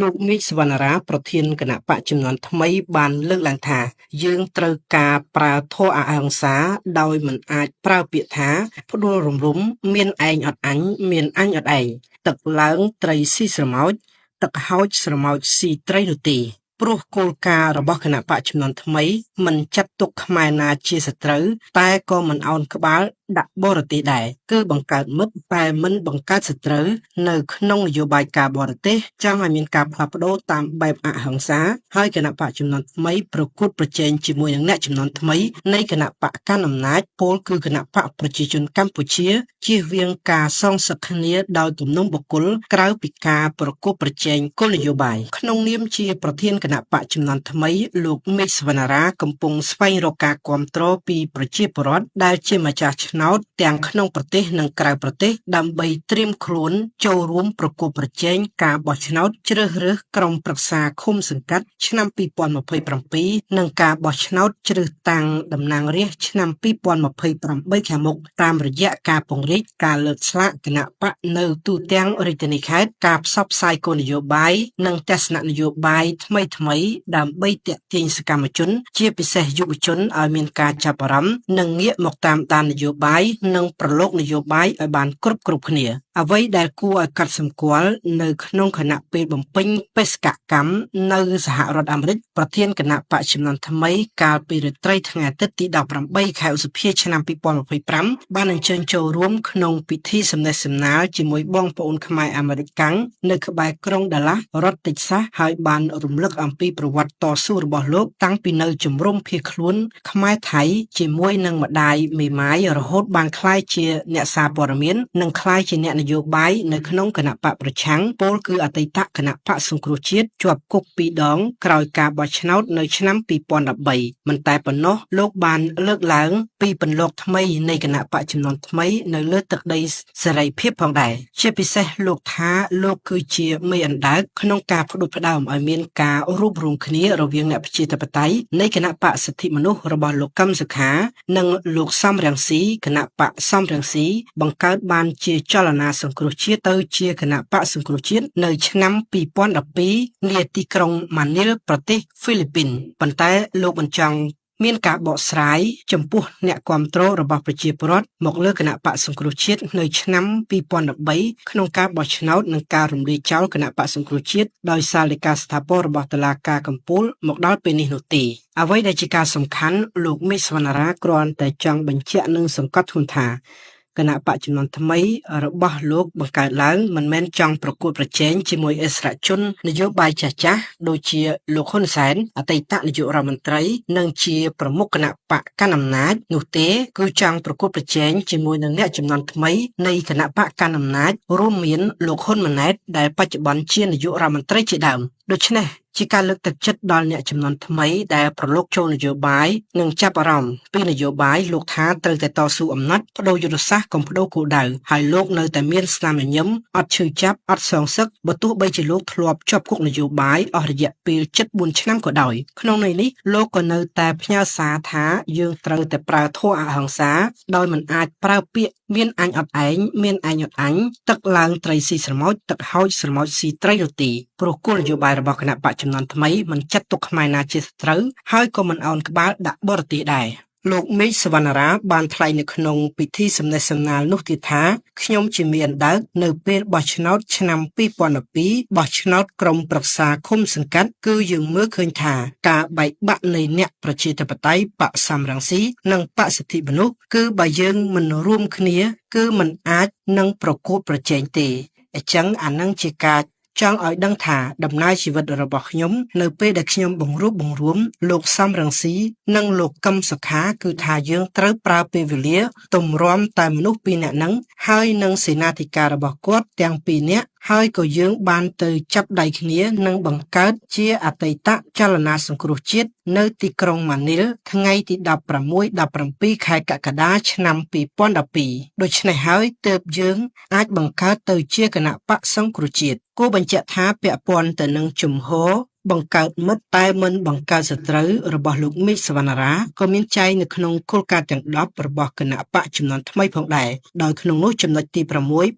លោក មាជ សុវណ្ណារ៉ា ប្រធានគណបក្សជំនាន់ថ្មីបានលើកឡើងថា យើងត្រូវការប្រើធម៌អហិង្សាដោយមិនអាចប្រើពាក្យថា ផ្ដួលរំលំមានឯងអត់អញ មានអញអត់ឯង ទឹកឡើងត្រីស៊ីស្រមោច ទឹកហោចស្រមោចស៊ីត្រីនោះទេ ព្រោះគោលការណ៍របស់គណបក្សជំនាន់ថ្មីមិនចាត់ទុកខ្មែរណាជាសត្រូវ តែក៏មិនឱនក្បាលដាក់បរទេសដែរ គឺបង្កើតមិត្តតែមិនបង្កើតសត្រូវ នៅក្នុងនយោបាយការបរទេសចង់ឲ្យមានការផ្លាស់ប្ដូរតាមបែបអហិង្សា ហើយគណបក្សជំនាន់ថ្មីប្រកួតប្រជែងជាមួយនឹងអ្នកជំនាន់ថ្មីនៃគណបក្សកាន់អំណាច ពោលគឺគណបក្សប្រជាជនកម្ពុជា ជៀសវាងការសងសឹកគ្នាដោយគំនុំបុគ្គលក្រៅពីការប្រកួតប្រជែងគោលនយោបាយក្នុងនាមជាប្រធានគណបក្សជំនាន់ថ្មីលោកមេឃសវណ្ណារាកំពុងស្វែងរកការគាំទ្រពីប្រជាពលរដ្ឋដែលជាម្ចាស់ឆ្នោតទាំងក្នុងប្រទេសនិងក្រៅប្រទេសដើម្បីត្រៀមខ្លួនចូលរួមប្រកួតប្រជែងការបោះឆ្នោតជ្រើសរើសក្រុមប្រឹក្សាឃុំសង្កាត់ឆ្នាំ2027និងការបោះឆ្នោតជ្រើសតាំងតំណាងរាស្ត្រឆ្នាំ2028ខាងមុខតាមរយៈការពង្រីកការលើកស្លាកគណបក្សនៅទូទាំងរាជធានីខេត្តការផ្សព្វផ្សាយគោលនយោបាយនិងទស្សនៈនយោបាយថ្មីៗដើម្បីទាក់ទាញសកម្មជន ជាពិសេសយុវជនឲ្យមានការចាប់អារម្មណ៍និងងាកមកតាមដាននយោបាយនិងប្រឡូកនយោបាយឲ្យបានគ្រប់ៗគ្នាអ្វីដែលគួរឲ្យកត់សម្គាល់នៅក្នុងខណៈពេលបំពេញបេសកកម្មនៅសហរដ្ឋអាមេរិកប្រធានគណបក្សជំនាន់ថ្មីកាលពីរាត្រីថ្ងៃអាទិត្យទី18ខែឧសភាឆ្នាំ2025បានអញ្ជើញចូលរួមក្នុងពិធីសំណេះសំណាលជាមួយបងប្អូនខ្មែរអាមេរិកាំងនៅក្បែរក្រុងដាឡាស់រដ្ឋតិចសាសហើយបានរំលឹកអំពីប្រវត្តិតស៊ូរបស់លោកតាំងពីនៅជំរំភៀសខ្លួនខ្មែរថៃជាមួយនឹងម្ដាយមេម៉ាយរហូតបានក្លាយជាអ្នកសារព័ត៌មាននិងក្លាយជាអ្នកនយោបាយនៅក្នុងគណបក្សប្រឆាំងពោលគឺអតីតគណបក្សសង្គ្រោះជាតិជាប់គុកពីរដងក្រោយការបោះឆ្នោតនៅឆ្នាំ2013មិនតែប៉ុណ្ណោះលោកបានលើកឡើងពីពន្លកថ្មីនៃគណបក្សជំនាន់ថ្មីនៅលើទឹកដីសេរីភាពផងដែរជាពិសេសលោកថាលោកគឺជាមេអណ្ដើកក្នុងការផ្ដួចផ្ដើមឲ្យមានការរួបរួមគ្នារវាងអ្នកប្រជាធិបតេយ្យនៃគណបក្សសិទ្ធិមនុស្សរបស់លោកកឹមសុខានិងលោកសំរងស៊ីគណបក្សសំរងស៊ីបង្កើតបានជាចលនាសង្គ្រោះជាតិទៅជាគណបក្សសង្គ្រោះជាតិនៅឆ្នាំ2012នាទីក្រុងម៉ានីលប្រទេសហ្វីលីពីនប៉ុន្តែលោកមិនចង់មានការបកស្រាយចំពោះអ្នកគាំទ្ររបស់ប្រជាពលរដ្ឋមកលើគណបក្សសង្គ្រោះជាតិនៅឆ្នាំ2013ក្នុងការបោះឆ្នោតនិងការរំលាយចោលគណបក្សសង្គ្រោះជាតិដោយសាលដីកាស្ថាពររបស់តុលាការកំពូលមកដល់ពេលនេះនោះទេអ្វីដែលជាការសំខាន់លោកមេឃសវណ្ណារាគ្រាន់តែចង់បញ្ជាក់និងសង្កត់ធ្ងន់ថាគណបក្សជំនាន់ថ្មីរបស់លោកបង្កើតឡើងមិនមែនចង់ប្រកួតប្រជែងជាមួយអិសរាជជននយោបាយចាស់ៗដូចជាលោកហ៊ុនសែនអតីតនាយករដ្ឋមន្ត្រីនិងជាប្រមុខគណបក្សកាន់អំណាចនោះទេគឺចង់ប្រកួតប្រជែងជាមួយនឹងអ្នកជំនាន់ថ្មីនៃគណបក្សកាន់អំណាចរួមមានលោកហ៊ុនម៉ាណែតដែលបច្ចុប្បន្នជានាយករដ្ឋមន្ត្រីជាដើមដូច្នេះជាការលើកទឹកចិត្តដល់អ្នកជំនាន់ថ្មីដែលប្រឡូកចូលនយោបាយនិងចាប់អារម្មណ៍ពីនយោបាយលោកថាត្រូវតែតស៊ូអំណត់ប្ដូរយុទ្ធសាស្ត្រកុំប្ដូរគោលដៅហើយលោកនៅតែមានស្នាមញញឹមអត់ឈឺចាប់អត់សងសឹកបើទោះបីជាលោកធ្លាប់ជាប់គុកនយោបាយអស់រយៈពេល74ឆ្នាំក៏ដោយក្នុងន័យនេះលោកក៏នៅតែផ្ញើសារថាយើងត្រូវតែប្រើធម៌អហិង្សាដោយមិនអាចប្រើពាក្យមានអញអត់ឯងមានឯងអត់អញទឹកឡើងត្រីស៊ីស្រមោចទឹកហោចស្រមោចស៊ីត្រីនោះទេព្រោះគោលនយោបាយរបស់គណបក្សជំនាន់ថ្មីមិនចាត់ទុកខ្មែរណាជាសត្រូវហើយក៏មិនឱនក្បាលដាក់បរទេសដែរលោកមេឃសវណ្ណារាបានថ្លែងនៅក្នុងពិធីសំណេះសំណាលនោះទៀតថាខ្ញុំជាមេអណ្ដើកនៅពេលបោះឆ្នោតឆ្នាំ2012បោះឆ្នោតក្រុមប្រឹក្សាឃុំសង្កាត់គឺយើងមើលឃើញថាការបែកបាក់នៃអ្នកប្រជាធិបតេយ្យបក្សសំរងស៊ីនិងបក្សសិទ្ធិមនុស្សគឺបើយើងមិនរួមគ្នាគឺមិនអាចនឹងប្រកួតប្រជែងទេអញ្ចឹងអានឹងជាការចង់ឲ្យដឹងថាដំណើរជីវិតរបស់ខ្ញុំនៅពេលដែលខ្ញុំបង្រួបបង្រួមលោកសំរងស៊ីនិងលោកកឹមសុខាគឺថាយើងត្រូវប្រើពេលវេលាទម្រាំតែមនុស្សពីរនាក់ហ្នឹងហើយនឹងសេនាធិការរបស់គាត់ទាំងពីរនាក់ហើយក៏យើងបានទៅចាប់ដៃគ្នានិងបង្កើតជាអតីតចលនាសង្គ្រោះជាតិនៅទីក្រុងម៉ានីលថ្ងៃទី16 17ខែកក្កដាឆ្នាំ2012ដូច្នេះហើយទើបយើងអាចបង្កើតទៅជាគណបក្សសង្គ្រោះជាតិគួរបញ្ជាក់ថាពាក់ព័ន្ធទៅនឹងជំហរ បង្កើតមិត្តតែមិនបង្កើតសត្រូវរបស់លោក មាជ សុវណ្ណារ៉ា ក៏មានចែងនៅក្នុងគោលការណ៍ទាំង ១០ របស់គណបក្សជំនាន់ថ្មីផងដែរ ដោយក្នុងនោះចំណុចទី ៦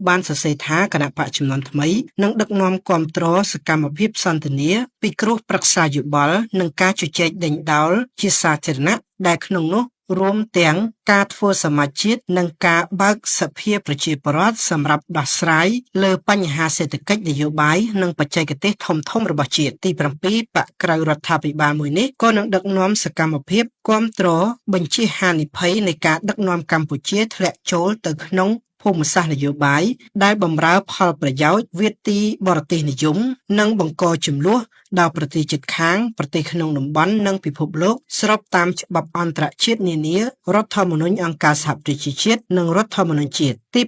បានសរសេរថា គណបក្សជំនាន់ថ្មីនឹងដឹកនាំគាំទ្រសកម្មភាពសន្ទនា ពិគ្រោះប្រឹក្សាយោបល់ និងការជជែកដេញដោលជាសាធារណៈ ដែលក្នុងនោះរួមទាំងការធ្វើសមាជជាតិ និងការបើកសភាប្រជាពលរដ្ឋសម្រាប់ដោះស្រាយលើបញ្ហាសេដ្ឋកិច្ច នយោបាយ និងបច្ចេកទេសធំៗរបស់ជាតិ។ ទី ៧ បក្សក្រៅរដ្ឋាភិបាលមួយនេះក៏នឹងដឹកនាំសកម្មភាពគាំទ្របញ្ចៀសហានិភ័យនៃការដឹកនាំកម្ពុជាធ្លាក់ចូលទៅក្នុងភូមិសាស្ត្រនយោបាយដែលបម្រើផលប្រយោជន៍វាទីបរទេសនិយម និងបង្កជម្លោះដល់ប្រទេសជិតខាង ប្រទេសក្នុងតំបន់ និងពិភពលោក ស្របតាមច្បាប់អន្តរជាតិនានា រដ្ឋធម្មនុញ្ញអង្គការសហប្រជាជាតិ និងរដ្ឋធម្មនុញ្ញជាតិ។ ទី ៨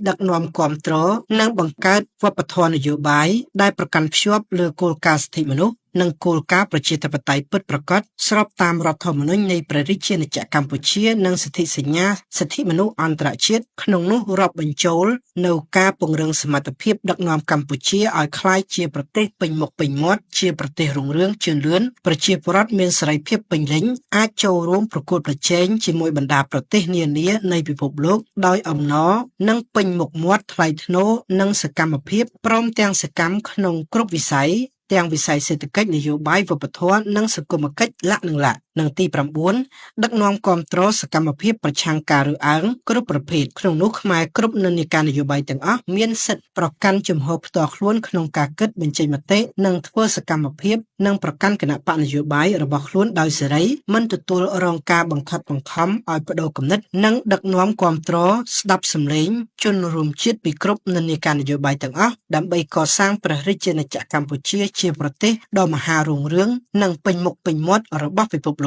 ដឹកនាំគាំទ្រ និងបង្កើតវប្បធម៌នយោបាយដែលប្រកាន់ខ្ជាប់លើគោលការណ៍សិទ្ធិមនុស្ស និងគោលការណ៍ប្រជាធិបតេយ្យពិតប្រាកដ ស្របតាមរដ្ឋធម្មនុញ្ញនៃព្រះរាជាណាចក្រកម្ពុជា និងសន្ធិសញ្ញាសិទ្ធិមនុស្សអន្តរជាតិ ក្នុងនោះរាប់បញ្ចូលនូវការពង្រឹងសមត្ថភាពដឹកនាំកម្ពុជាឲ្យក្លាយជាប្រទេសពេញមុខពេញមាត់ ជាប្រទេសរុងរឿងជឿនលឿន ប្រជាពលរដ្ឋមានសេរីភាពពេញលេញ អាចចូលរួមប្រកួតប្រជែងជាមួយបណ្ដាប្រទេសនានានៃពិភពលោកដោយអំណរ និងពេញមុខមាត់ថ្លៃថ្នូរ និងសកម្មភាព ព្រមទាំងសកម្មក្នុងគ្រប់វិស័យ ទាំងវិស័យសេដ្ឋកិច្ច នយោបាយ វប្បធម៌ និងសង្គមកិច្ចលនិងល និងទី ៩ ដឹកនាំគាំទ្រសកម្មភាពប្រឆាំងការរើសអើងគ្រប់ប្រភេទ ក្នុងនោះខ្មែរគ្រប់និន្នាការនយោបាយទាំងអស់មានសិទ្ធិប្រកាន់ជំហរផ្ទាល់ខ្លួនក្នុងការគិត បញ្ចេញមតិ និងធ្វើសកម្មភាព និងប្រកាន់គណបក្សនយោបាយរបស់ខ្លួនដោយសេរី មិនទទួលរងការបង្ខិតបង្ខំឲ្យប្ដូរគំនិត និងដឹកនាំគាំទ្រស្ដាប់សំឡេងជនរួមជាតិពីគ្រប់និន្នាការនយោបាយទាំងអស់ ដើម្បីកសាងព្រះរាជាណាចក្រកម្ពុជាជាប្រទេសដ៏មហារុងរឿង និងពេញមុខពេញមាត់របស់ពិភពលោក។